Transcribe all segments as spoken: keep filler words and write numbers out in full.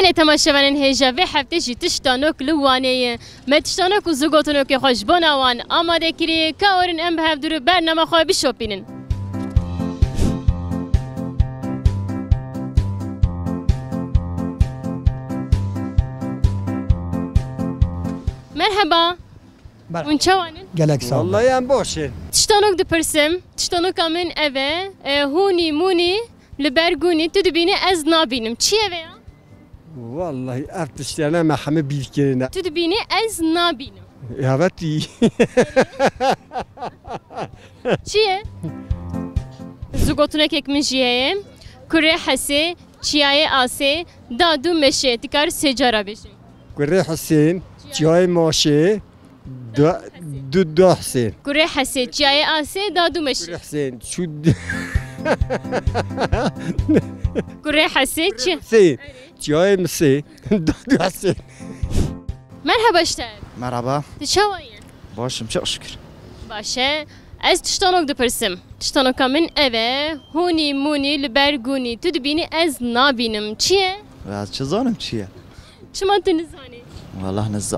Ê temaşevanên hêja, vê heftê jî tiştanok li Wanê ye. Me tiştanok û zûgotinokê xwe ji bona wan amade kiriye. Ka werin em bi hevdû re bernama xwe bişopînin. Merheba. Ber- Hûn çawa ne? Gelek sağ ol. Vallahi em baş in. Tiştanok dipirsim. Tiştanoka min ev e. E, hûnî mûnî li ber gûnî tu dibînî ez nabînim. Çi ye vê ya? Vallahi ev tiştene me hemî bîr kirine. Tu dibînî ez nabînim. Evet iyi. Çi ye? Zûgotinekek min jî heye. Kurê Hesê, çiyayê Asê, dad û meşê. Dikar sê cara bêje. Kurê Hesên, çiyayê Maşê, du, du, du Hesên. Kurê Hesê, çiyayê Asê, dad û meşê. Kurê Hesên, şu Kurê Hesê, çi? Hesên, çiyayê Misê, dad û Hesên. Merhaba işte. Merhaba. Tu çawa yî? Başım, çok şükür. Baş e. Ez tiştanok dipirsim. Tiştanoka min ev e. Hûnî mûnî li ber gûnî tu dibînî ez nabînim. Çi ye? Ya çi zanim çi ye? Çima tu nizanî? Vallahi niza.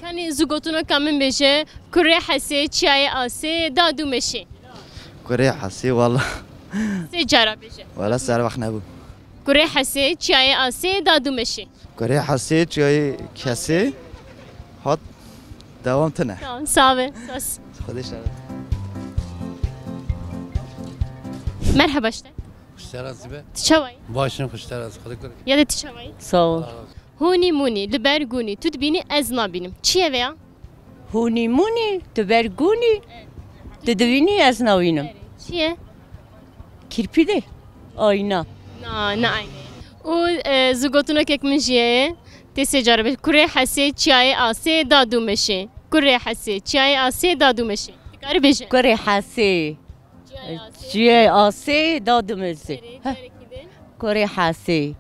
Kanî zûgotinoka min bêje, kurê Hesê, çiyayê Asê, dad û meşê. Kurê Hesê, vallahi. Sê cara bêje. Vallahi ser wext nebû. Kurê Hesê, çiyayê Asê, dad û meşê. Kurê Hesê, çiyayê Kesê. Hat, devam tine. Tamam, sağ be. Sas. Xwedê şer. Merhaba işte. Xuşteras be. Tu çawa yî? Başım xuşteras. Xwedê kur. Ya de tu çawa yî? Sağ ol. Hûnî mûnî, li ber gûnî, tu dibînî ez nabînim. Çi ye vê ya? Hûnî mûnî, tu ber gûnî, tu dibînî ez nabînim. Çi ye? Kirpî de. Ayna. Na, ne ayna. Û, e, zûgotinokek min jî heye. Tê sê cara bêje. Kurê Hesê, çiyayê Asê, dad û meşê. Kurê Hesê, çiyayê Asê, dad û meşê. Dikarî bêje. Kurê Hesê. Çiyayê Asê. Çiyayê Asê, dad û meşê. Erê, heh. Carekî din. Kurê Hesê.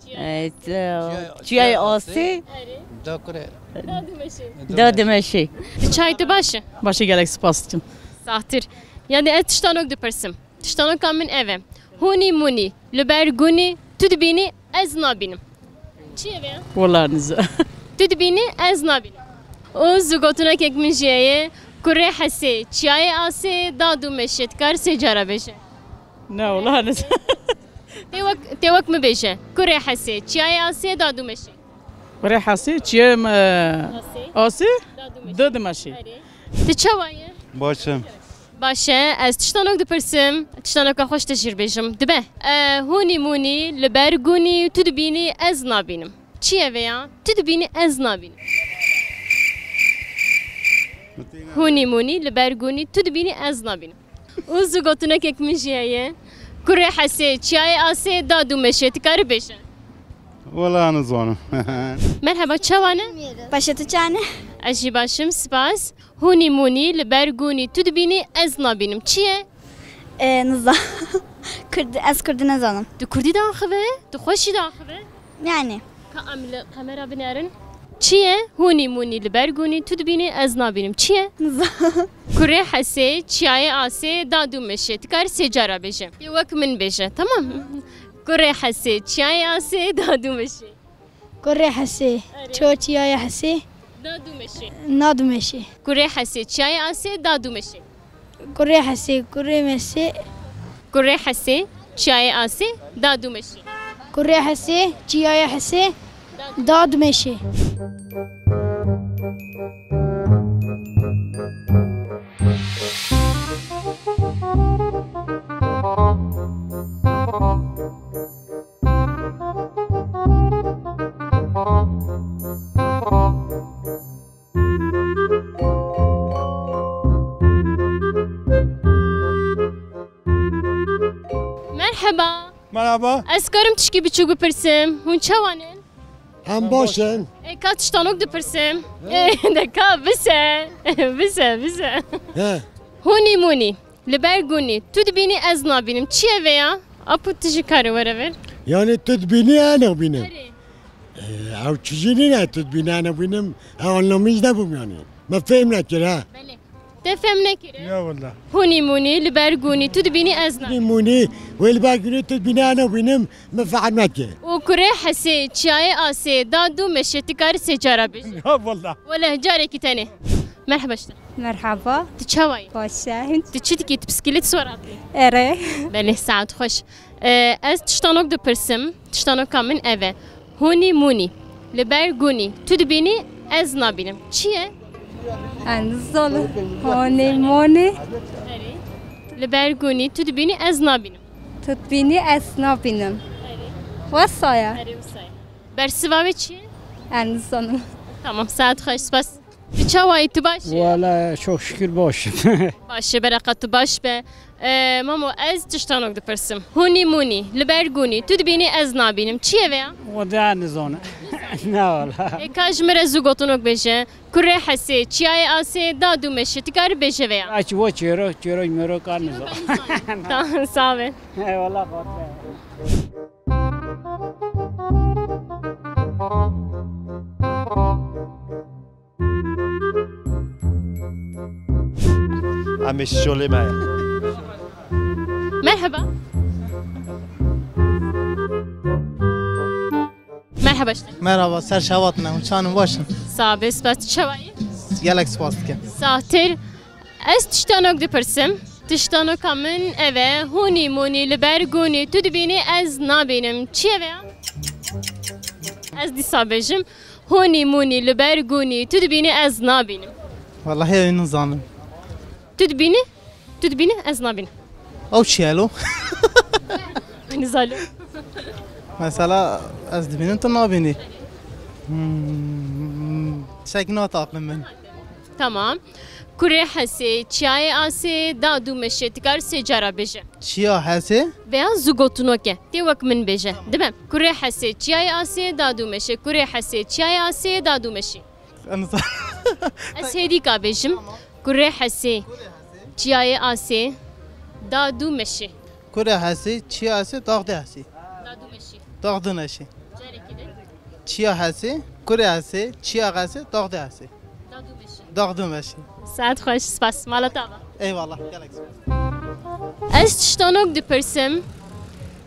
Çiyayê Asê. E, çi-, çiyayê Asê. Erê. Da kurê. Dad û meşê. Da dimeşê. Çay tu baş e? Baş e, gelek spas dikim. Saxtir. Yani ez tiştanok dipirsim. Tiştanoka min ev e. Hûnî mûnî, li ber gûnî, tu dibînî, ez nabînim. Çi ye vê ya? Wala niza. Tu dibînî, ez nabînim. Û zûgotinekek min jî heye, kurê Hesê, çiyayê Asê, dad û meşê, dikar sê cara bêje. Ne, wala niza. Tê wek, tê wek min bêje. Kurê Hesê, çiyayê Asê, dad û meşê. Kurê Hesê, çiyayê, e, Asê. Asê, dad û meşê. Dad û meşê. Erê. Tu çawa yî? Baş im. Baş e, ez tiştanok dipirsim, tiştanoka xweş te jî bêjim. Dibe. E, hûnî mûnî, li ber gûnî, tu dibînî, ez nabînim. Çi ye vê ya? Tu dibînî, ez nabînim. Hûnî mûnî, li ber gûnî, tu dibînî, ez nabînim. Û zûgotinekek min jî heye. Kurê Hesê, çiyayê Asê, dad û meşê, tu karî bêje. Wala nizanim. Merheba, çawa ne? Paşê tu çawa ne? Ez jî baş im, spas. Hûnî mûnî, li ber gûnî, tu dibînî, ez nabînim. Çi ye? E, niza. Kurd, ez kurdî nizanim. Tu kurdî diaxive? Tu xweş jî diaxive? Yani. Ka em li kamera binerin. Çi ye? Hûnî mûnî, li ber gûnî, tu dibînî, ez nabînim. Çi ye? Niza. Kurê Hesê, çiyayê Asê, dad û meşê. Tu karî sê cara bêje. Yê wek min bêje, tamam? Kurê Hesê, çiyayê Asê, dad û meşê. Kurê Hesê. Erê. Ço çiyayê Hesê. Dad û meşê. Dad û meşê. Kurê Hesê, çiyayê Asê, dad û meşê. Kurê Hesê, kurê Mesê. Kurê Hesê, çiyayê Asê, dad û meşê. Kurê Hesê, çiyayê Hesê, dad û meşê. Merheba. Merhaba. Ez karim tişkî biçûk bipirsim? Hûn çawa ne? Em baş in. E, ka tiştanok dipirsim? E, de ka bise. Bise, bise. He. Hûnî mûnî. Li ber gûnî. Tu dibînî, ez nabînim. Çi ye vê ya? Apo tu jî karî were vir. Yani tu dibînî, ez nabînim. Erê. E, ew çi jî nîne, tu dibînî, ez nabînim. Ew anlamî jî nebûm yani. Me fêm nekir ha. Belê. Te fem nekir. Ya wallah. Hûnî mûnî li ber gûnî tu dibînî ez na. Hûnî mûnî wê li ber gûnî tu dibînî ez nabînim, min fehm neke. Û kurê Hesê çiyayê Asê da dû meşê, tu karî sê cara bêjî. Ya wallah. Wele carekî tenê. Merheba ji te. Merhaba. Tu çawa yî? Baş e. Tu çi dikî? Tu piskilît sor hatî? Erê. Belê, saet xweş. Ee, ez tiştanok dipirsim. Tiştanoka min ev e. Hûnî mûnî. Li ber gûnî. Tu dibînî, ez nabînim. Çi ye? Ez nizanim. Hûnî mûnî. Erê. Li ber gûnî. Tu dibînî, ez nabînim. Tu dibînî, ez nabînim. Erê. Wesa ye. Erê, wisa ye. Bersiva wê çi ye? Ez nizanim. Tamam, saet xweş, spas. Tu çawa yî, tu baş î? Wala, çok şükür başım. Baş e, bereqa tu baş be. Ee, mamo, ez tiştanok dipirsim. Hûnî mûnî, li ber gûnî, tu dibînî, ez nabînim. Çi ye vêya? O da nizane. Ne wala. Ê, ka ji min re zû gotinok bêje. Kurê Hesê, çiyayê Asê, da dû meşê. Tu karî bêje vêya? Aç, o çêro, çêro, mêro kar nizane. Ta, sağ be. Eyvallah, xatir. Em ê şolê me ye. Merhaba. Merhaba işte. Merhaba, ser şevat me, hûn çanin, baş in? Sağ be, spas, tu çawa yî? Gelek spas dikim. Satir. Ez tiştanok dipirsim. Tiştanoka min ev e, hûnî mûnî li ber gûnî, tu dibînî, ez nabînim. Çi ye vêya? Ez dîsa bêjim. Hûnî mûnî li ber gûnî, tu dibînî, ez nabînim. Wallahî ew nizanim. Tu dibînî? Tu dibînî, ez nabînim. Ew çi ye lo? Nizalo. Mesela ez dibînim, tu nabînî. Hmm, şek nate aqlim min. Tamam. Kurê Hesê, çiyayê Asê, da dû meşê, tu kar sê cara bêje. Çiya Hesê? Veya zû gotinok e. Tê wek min bêje. Dibe. Kurê Hesê, çiyayê Asê, da dû meşê. Kurê Hesê, çiyayê Asê, da dû meşê. Ez hêdîka bêjim. Kurê Hesê, çiyayê Asê, da dû meşê. Kurê Hesê, çiya Hesê, daxdê Hesê. Da dû meşê. Daxdê meşê. Carekî de. Çiya Hesê, kurê Hesê, çiya Hesê, daxdê Hesê. Da dû meşê. Daxdê meşê. Saet xweş, spas. Mala te ava. Eyvallah, gelek spas. Ez tiştanok dipirsim.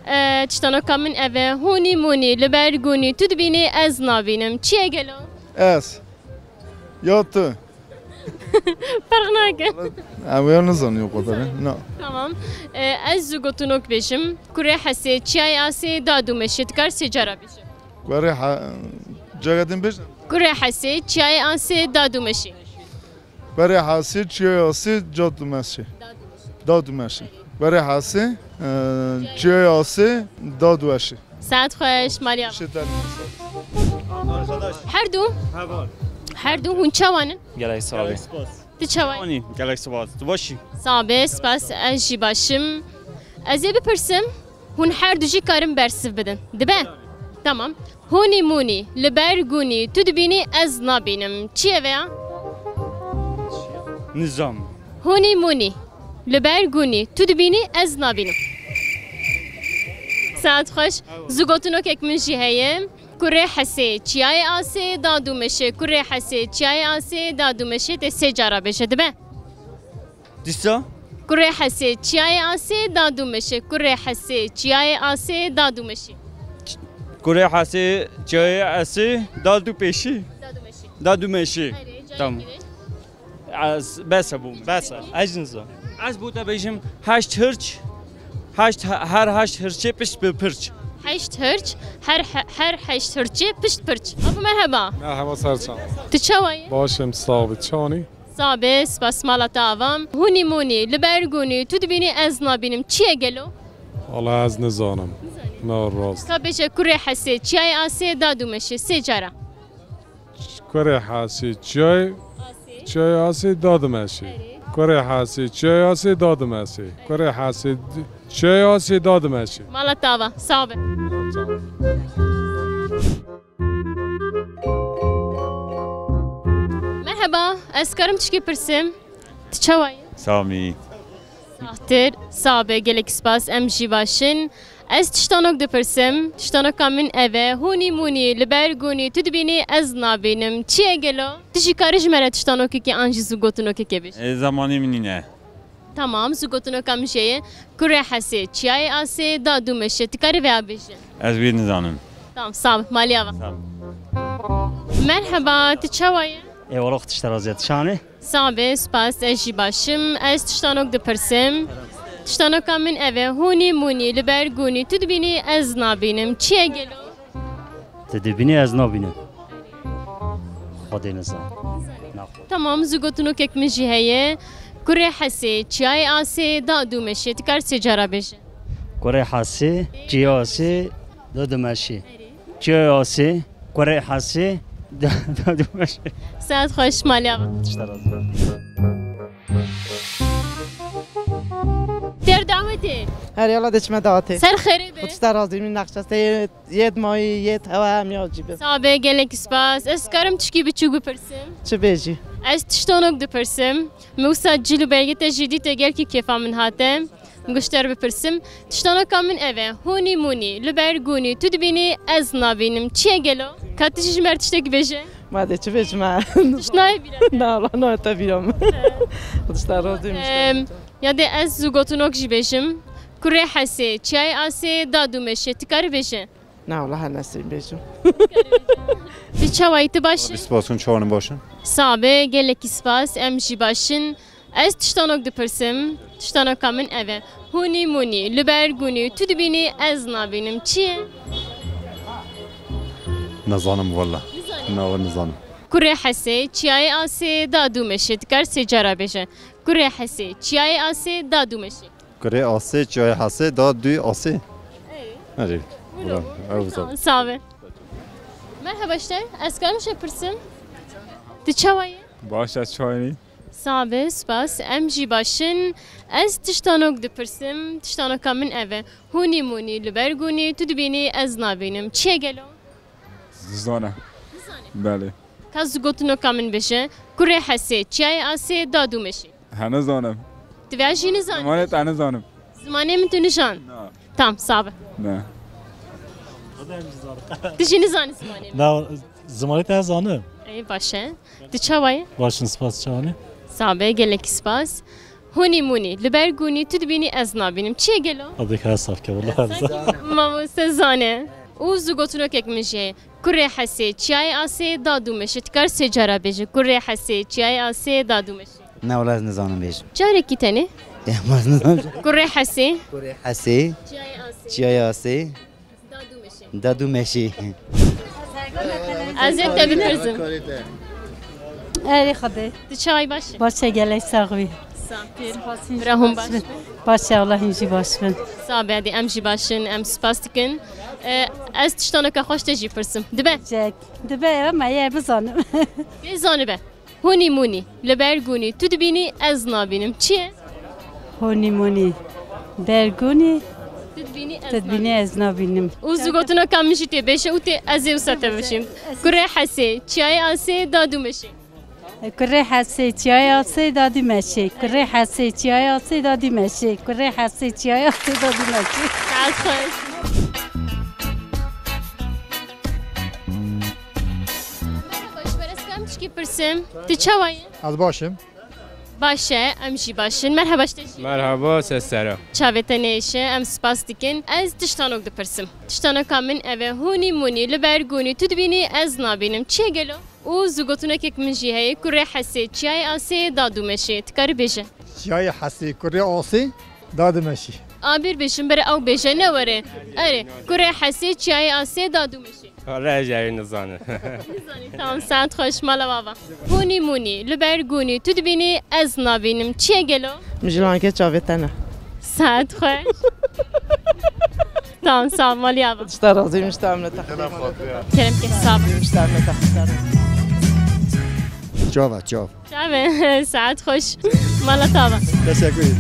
Ee, tiştanoka min ev e. Hûnî mûnî, li ber gûnî, tu dibînî, ez nabînim. Çi ye gelo? Ez. Ya tu. Ferq nake. Em ya nizanin o kadar, e? Na. Tamam. Ee, ez zû gotinok bêjim. Kurê Hesê, çiyayê Asê, da dû meşê. Tu kar sê cara bêje. Kurê Ha-, cega din bêje. Kurê Hesê, çiyayê Asê, da dû meşê. Kurê Hesê, çiyayê Asê, da dû meşê. Da dû meşê. Kurê Hesê, e, çiyayê Asê, da dû meşê. Saet xweş, Meryem. Şeter. Her du? Her du hûn çawan in? Gelek sağ ol. Tu çawa yî? Ani, gelek spas. Tu baş î? Sağ be, spas, ez jî baş im. Ez ê bipirsim, hûn her du jî karin bersiv bidin. Dibe? Tamam. Hûnî mûnî, li ber gûnî, tu dibînî, ez nabînim. Çi ye vêya? Nizam. Hûnî mûnî, li ber gûnî, tu dibînî, ez nabînim. Saet xweş. Zû gotinokek min jî heye. Kurê Hesê, çiyayê Asê, da dû meşê. Kurê Hesê, çiyayê Asê, da dû meşê, tê sê cara bêje, dibe? Dîsa? Kurê Hesê, çiyayê Asê, da dû meşê. Kurê Hesê, çiyayê Asê, da dû meşê. Kurê Hesê, çiyayê Asê, da dû pêşî. Da dû meşê. Da dû meşê. Erê, tamam. Carekî de. Ez, bes e bû min. Bes e. Ez nizanim. Ez bo te bêjim heşt hirç, heşt he-, her heşt hirçê pişt bi pirç. Heşt hirç, her he-, her heşt hirçê pişt pirç. Apo merheba. Merheba, ser çav. Tu çawa yî? Baş im, sağ bî. Çawan î? Sağ be, spas, mala te ava. Hûnî mûnî, li ber gûnî, tu dibînî, ez nabînim. Çi ye gelo? Wala ez nizanim. Nizanî. Na, rast. Ka bêje kurê Hesê, çiyayê Asê, da dû meşê, sê cara. Kurê Hesê, çiyayê, çiyayê Asê, da dû meşê. Kurê Hesê, çiyayê Asê, da dû meşê. Kurê Hesê, çiyayê Asê, da dû meşê. Mala te ava, sağ be. Merheba, ez karim tişkî pirsim. Tu çawa yî? Samî. Saxtir, sağ be, gelek spas, em jî baş in. Ez tiştanok dipirsim, tiştanoka min ev e, hûnî mûnî, li ber gûnî, tu dibînî, ez nabînim. Çi ye gelo? Tu jî karî ji me re tiştanokekê an jî zû gotinokekê bêjî. Ê, zemanê min nîne. Tamam, zû gotinoka min jê ye. Kurê Hesê, çiyayê Asê, da dû meşê. Tu karî vêya bêjî? Ez wî nizanim. Tamam, sağ ol. Maliya va. Sağ ol. Merheba, tu çawa ye? Ê, walo xwe tişta razî ye. Tu çawa ne? Sabe, spas, ez jî baş im. Ez tiştanok dipirsim. Tiştanoka min ev e, hûnî mûnî, li ber gûnî, tu dibînî, ez nabînim. Çi ye gelo? Tu dibînî, ez nabînim. Xwedê nizan. Naxwe. Tamam, zû gotinokek min jî heye. Kurê Hesê, çiyayê Asê, da dû meşê. Tu kar sê cara bêje. Kurê Hesê, çiyayê Asê, da dû meşê. Çiyayê Asê, kurê Hesê, da, da dû meşê. Saet xweş, maliya va. Tişta razî. Têr dawetê. Her yala diçime dawetê. Ser xêrê be. Xwe tişta razî min nexşe. Yêt mayî, yêt hewa em ya cî bin. Sabe, gelek spas. Ez karim tişkî biçûk bipirsim? Çi bêjî? Ez tiştanok dipirsim. Min wisa cil û belgê te jî dîte, gelkî kêfa min hate. Min got ji te re bipirsim. Tiştanoka min ev e. Hûnî mûnî, li ber gûnî, tu dibînî, ez nabînim. Çi ye gelo? Ka tu jî ji me re tiştek bêje. Ma dê çi bêjim e? Tişt nayê bîra te? Na, wala nayê te bîra min. Tişta razî min. Em, ya dê ez zû gotinok jî bêjim. Kurê Hesê, çiyayê Asê, da dû meşê. Tu karî bêje? Na, wala her nesîm bêjim. Tu çawa yî, tu baş î? Spas, hûn çawa ne, baş in? Sabe, gelekî spas, em jî baş in. Ez tiştanok dipirsim, tiştanoka min ev e. Hûnî mûnî, li ber gûnî, tu dibînî, ez nabînim. Çi ye? Nizanim wela. Nizanî? Na, we nizanim. Kurê Hesê, çiyayê Asê, da dû meşê. Tu kar sê cara bêje. Kurê Hesê, çiyayê Asê, da dû meşê. Kurê Asê, çiyayê Hesê, da dû Asê. Erê. Erê. Bura, ew zat. Sabe. Merhaba işte, ez karim şey pirsim? Tu çawa yî? Baş, ez çawa yî? Sabe, spas. Em jî baş in. Ez tiştanok dipirsim, tiştanoka min ev e. Hûnî mûnî, li ber gûnî, tu dibînî, ez nabînim. Çi ye gelo? Nizane. Nizane? Belê. Ka zû gotinoka min bêje. Kurê Hesê, çiyayê Asê, da dû meşê. He, nizanim. Tu vêya jî nizanî? Zimanê te nizanim. Zimanê min tu nijan? Na. Tam, sabe. Ne. Tu jî nizanî zimanê min? Na, zimanê te ez zanim. Ey, baş e. Tu çawa yî? Baş in, spas, çawa ne? Sabe, gelekî spas. Hûnî mûnî, li ber gûnî, tu dibînî, ez nabînim. Çi ye gelo? Abdülkadir Safke, wala. Mamoste zane. Û zû gotinokek min jê. Kurê Hesê, çiyayê Asê, da dû meşê. Tu kar sê cara bêje. Kurê Hesê, çiyayê Asê, da dû meşê. Ne, wala ez nizanim bêjim. Carekî tenê. Ya, ma ez nizanim. Kurê Hesê. Kurê Hesê. Çiyayê Asê. Çiyayê Asê. Da dû meşê. Da dû meşê. Ez ê te bipirsim. Erê Xwedê. Tu çawa yî, baş î? Baş e, gelek sax bî. Sax bî. Bira hûn baş bin. Baş e, Allah hîn jî baş bin. Sabe, hadi em jî baş in, em spas dikin. E, ez tiştanoka xweş te jî pirsim. Dibe? Çek. Dibe, eve me ye bizanim. Bê zanibe. Honî monî, li ber gûnî, tu dibînî, ez nabînim. Çi ye? Honî monî, ber gûnî, tu dibînî, ez tu dibînî, nabînim. Ez nabînim. Û zû gotina ka min jî tê bêje û tê ez ê wisa te bişîm. Kurê Hesê, çiyayê Asê, da dû meşê. Kurê Hesê, çiyayê Asê, da dû meşê. Kurê Hesê, çiyayê Asê, da dû meşê. Kurê Hesê, çiyayê Asê, da dû meşê. Saet xweş. Merhaba, ji ber ez karim tişkî pirsim? Tu çawa yî? Ez baş im. Baş e, em jî baş in. Merhaba ji te jî. Merhaba, se sera. Çavê te nêşe, em spas dikin. Ez tiştanok dipirsim. Tiştanoka min ev e, hûnî mûnî, li ber gûnî, tu dibînî, ez nabînim. Çi ye gelo? Û zû gotinekek min jî heye, kurê Hesê, çiyayê Asê, da dû meşê. Tu karî bêje. Çiyayê Hesê, kurê Asê, da dû meşê. A bir bêjin, bere ew bêje, ne were. Erê, kurê Hesê, çiyayê Asê, da dû meşê. Wele ez jî ew nizanim. Nizanî, tamam, saet xweş, mala bava. Hûnî mûnî, li ber gûnî, tu dibînî, ez nabînim. Çi ye gelo? Mijlaneke çavê te ne. Saet xweş. Tamam, sağ ol, maliya va. Tişta razî, min ji te emre te. Kerem ke, sağ ol. Min ji te emre te. Çava, çav. Çav e, saet xweş. Mala te ava. Teşekkür ederim.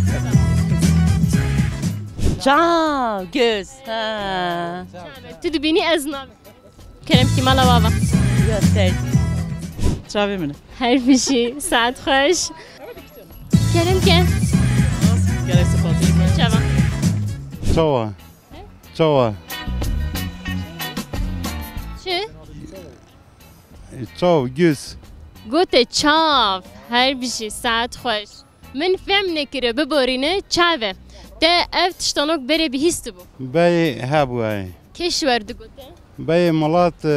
Çav, göz. Ha. Çav e. Tu dibînî, ez nabînim. Kerem ki, mala wa va. Göster. Çavê min. Her bijî, saet xweş. Kerem ke. Gerek spas. Çava. Çawa? Çawa? Çi? Çav, göz. Gote çav. Her bijî, saet xweş. Min fehm nekiriye, biborîne çav e. Te ev tiştanok berê bihîstibû? Beyê hebû, hey. Kê ji we re digote? Beyê milat, e,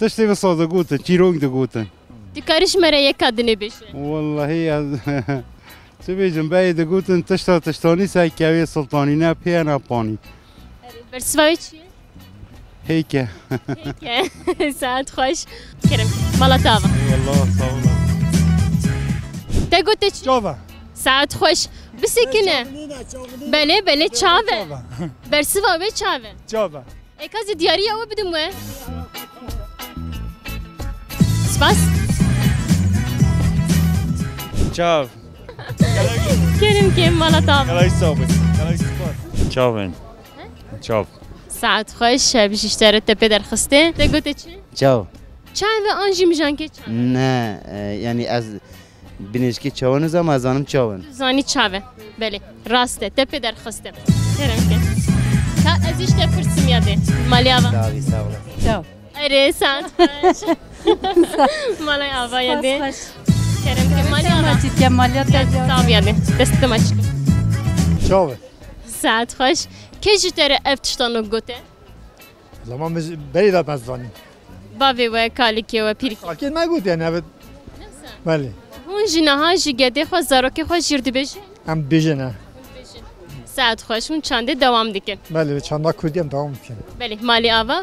tiştê wisa digotin, çîrok digotin. Tu karî ji me re yeka dinê bêje. Wellahî ez çi bêjim, beyê digotin tişta tiştanî ser kevê sultanî, ne pê ne panî. Erê, bersiva wê çi ye? Hêke. Hêke. Saet xweş. Kerem. Mala te ava. Eyvallah, sağ olun. Te gote çi? Çava. Saet xweş. Bisekine. Belê, belê, çav e. Çava. Bersiva wê çav e. Çava. Ê, ka zî diyariya we bidim we. Spas. Çav. Kerim, kêm mala te ava. Gelek sağ ol. Gelek spas. Çavên. Çav. Saet xweş, e, bijî ji te re te pê derxistê. Te gote çi? Çav. Çav e an jî mijankê çav e? Ne, e, yani ez binêjikê çawa nizam, ez zanim çav in. Tu zanî çav e. Belê, rast e, te pê derxiste. Kerem ke. Ka ez îşte pirsim ya de. Malê ava. Sağ ol, sağ ol. Çav. Erê, saet xweş. Malê ava ya de. Spas xweş. Kerem ke malê ava. Çiçek malê te. Tav ya de. Dest te maçik. Çav e. Saet xweş. Kê ji te re ev tiştanok gote? Zaman biz berî de pez zanî. Bavê we, kalikê we, pîrikê. Kalikê me got yani, evet. Belê. Hûn jî niha ji gedê xwe, zarokê xwe jîr dibêjin? Em dibêjin, he. Saet xweş, hûn çandê dewam dikin. Belê, çanda kurdî em dewam dikin. Belê, malê ava.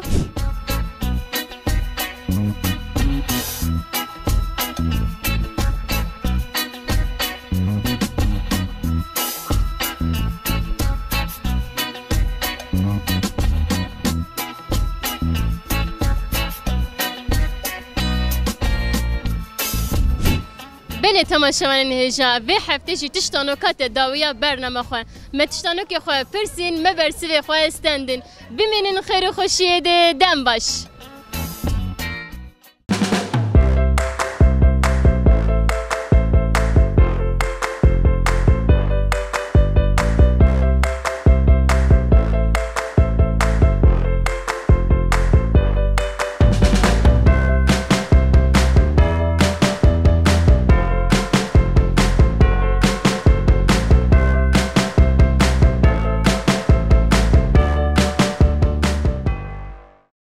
Belê temaşevanên hêja, vê heftê jî tiştanoka te dawiya bername xwe. Me tiştanokê xwe pirsîn, me bersivê xwe stendin. Bimînin xêr û xweşiyê de, dem baş.